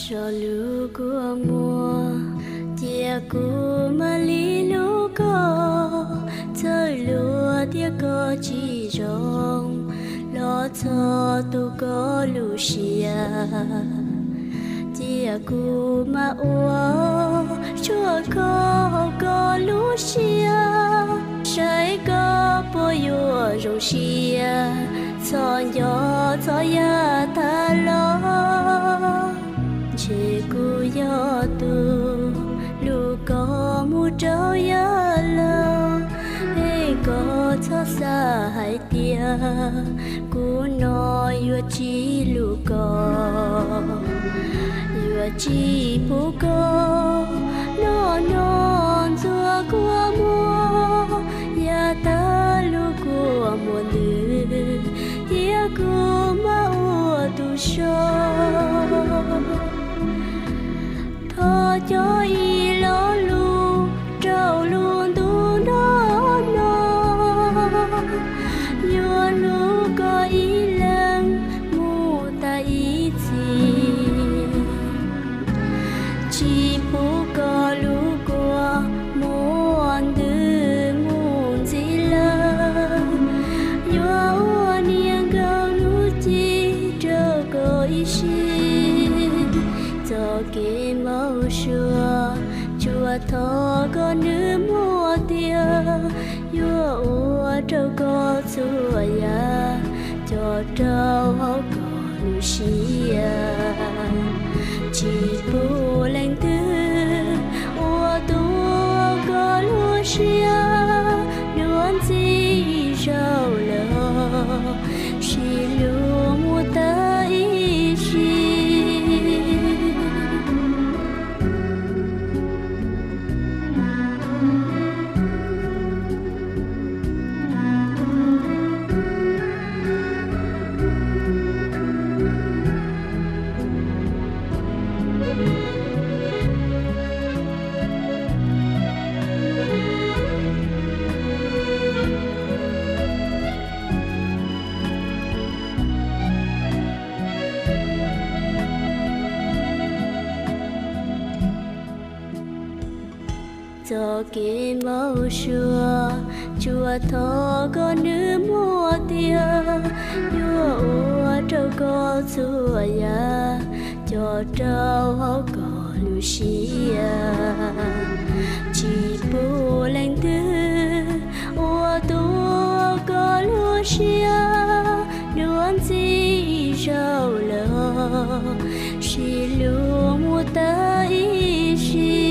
Saum lub kua muag, cia kuv mam li hlub koj, txawm luag tias koj tsis zoo, los txog tu koj lub siab. Cia kuv mam ua tshuaj kho hauv koj lub siab, saib koj puas yuav zoo siab, txhob nco txhob yam tag los. Ntshe kuv yog tus hlub koj mus rau yav laus, es koj txhob xav hais tias kuv no yuav tsis hlub koj, yuav tsis pub koj noj noj ntxuav kua muag, yav tag lub kua muag ntws, thiab kuv mam ua tus so. Thov cov ib lo lus rau lub ntuj no no, yuav hlub koj ib leeg mus tas ib txhis. Tsis pub koj lub kua muag ntws mus ntxiv lawm, yuav ua niag nkauj hnub ci rau koj ib sim. Txoj kev npau suav tsuas thov koj nws muaj tiag, yuav ua rau koj txhua yam coj rau hauv koj lub siab. Tsis pub leej twg ua tuag koj lub siab, dua ntxiv zaum lawm, sib hlub mus tas ib sim. Txoj kev npau suav tsuas thov koj nws muaj tiag, yuav ua rau koj txhua yam coj rau hauv koj lub siab. Tsis pub leej twg ua tuag koj lub siab, dua ntxiv zaum lawm, sib hlub mus tas ib sim.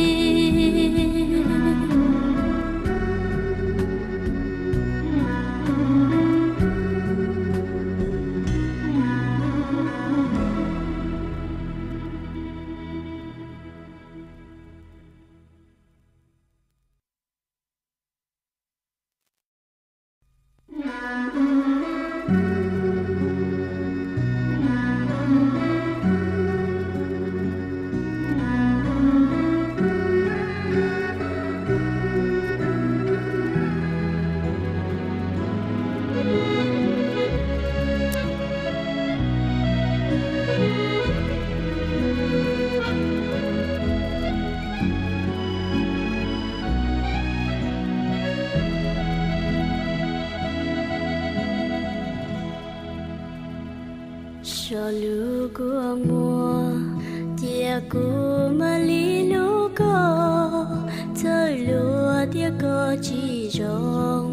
Saum lub kua muag, cia kuv mam li hlub koj, txawm luag tias koj tsis zoo,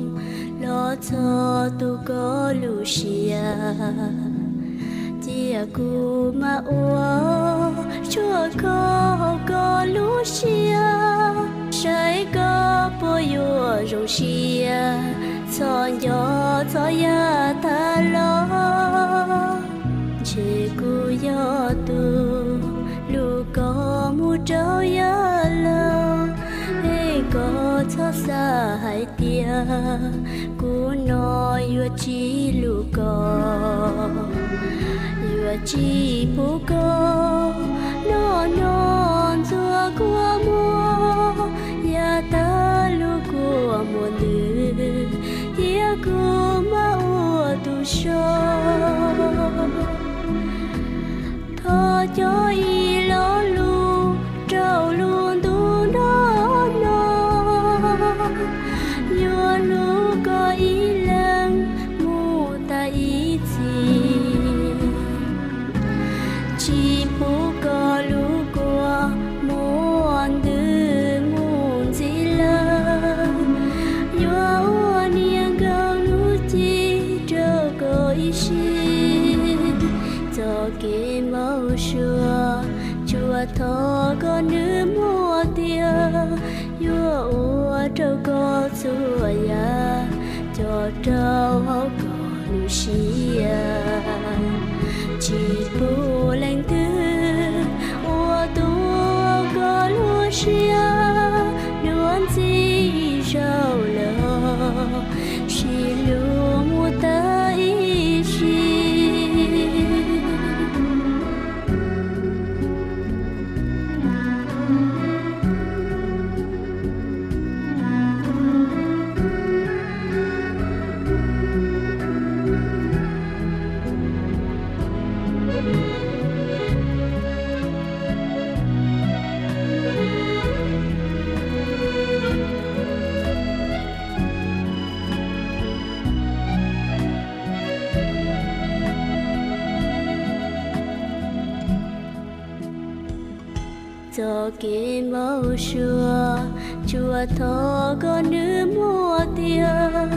los txog tu koj lub siab. Cia kuv mam ua tshuaj kho hauv koj lub siab, saib koj puas yuav zoo siab, txhob nco txhob yam tag los. Xav hais tias kuv no yuav tsis hlub koj, yuav tsis pub koj noj noj ntxuag kua muag, yav tag lub kua muag ntws thiab kuv mam ua tus so. Thov cov ib lo lus rau lub ntuj nrog no, yuav hlub koj ib leeg mus tas ib txhis. Tsis pub koj lub kua muag ntws mus ntxiv lawm, yuav ua niag nkauj hnub ci rau koj ib sim. Txoj kev npau suav tsuas thov koj nws muaj tiag, yuav ua rau koj txhua yam coj rau hauv koj lub siab. Tsis pub leej twg ua tua koj lub siab, dua ntxiv zaus lawm, sib hlub mus tas ib sim. Txoj kev npau suav tsuas thov koj nws muaj tiag,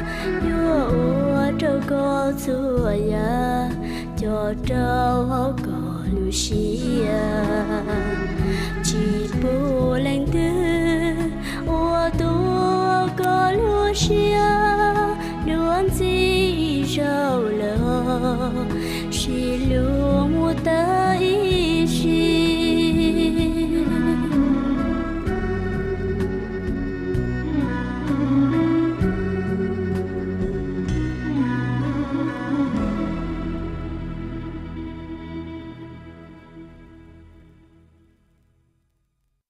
yuav ua rau koj txhua yam coj rau hauv koj lub siab. Tsis pub leej twg ua tua koj lub siab, dua ntxiv zaus lawm, sib